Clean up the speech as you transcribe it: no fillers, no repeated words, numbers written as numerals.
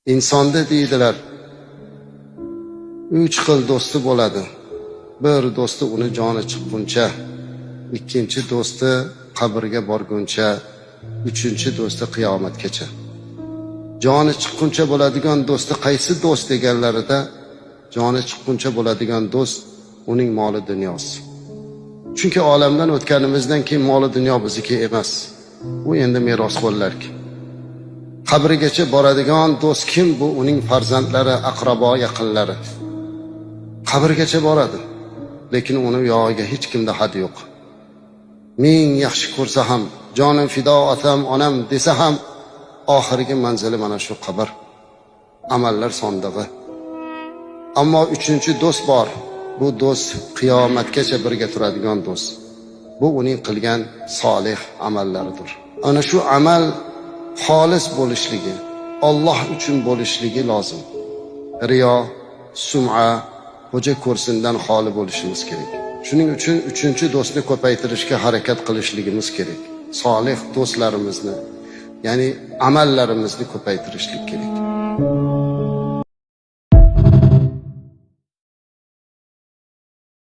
Insonda deydilar, 3 xil do'sti bo'ladi. Bir do'sti uni joni chiqquncha, ikkinchi do'sti qabrga borguncha, uchinchi do'sti qiyomatgacha. Joni chiqquncha bo'ladigan do'sti qaysi do'st deganlarida, joni chiqquncha bo'ladigan do'st uning moli dunyosi. Chunki olamdan o'tganimizdan keyin moli dunyo bizniki emas. U endi merosxo'rlarki. Qabrigacha boradigan do'st kim? Bu uning farzandlari, aqrabo, yaqinlari. Qabrgacha boradi. Lekin uni yog'iga hech kimda had yo'q. Ming yaxshi ko'rsa ham, jonim fido otam, onam desa ham, oxirgi manzili mana shu qabr. Amallar sondig'i. Ammo uchinchi do'st bor. Bu do'st qiyomatgacha birga turadigan do'st. Bu uning qilgan solih amallaridir. Ana shu amal xolis bo'lishligi, Alloh uchun bo'lishligi lozim. Riyo, sum'a, xo'ja ko'rsindan xoli bo'lishimiz kerak. Shuning uchun uchinchi do'stni ko'paytirishga harakat qilishligimiz kerak. Solih do'stlarimizni, ya'ni amallarimizni ko'paytirishlik kerak.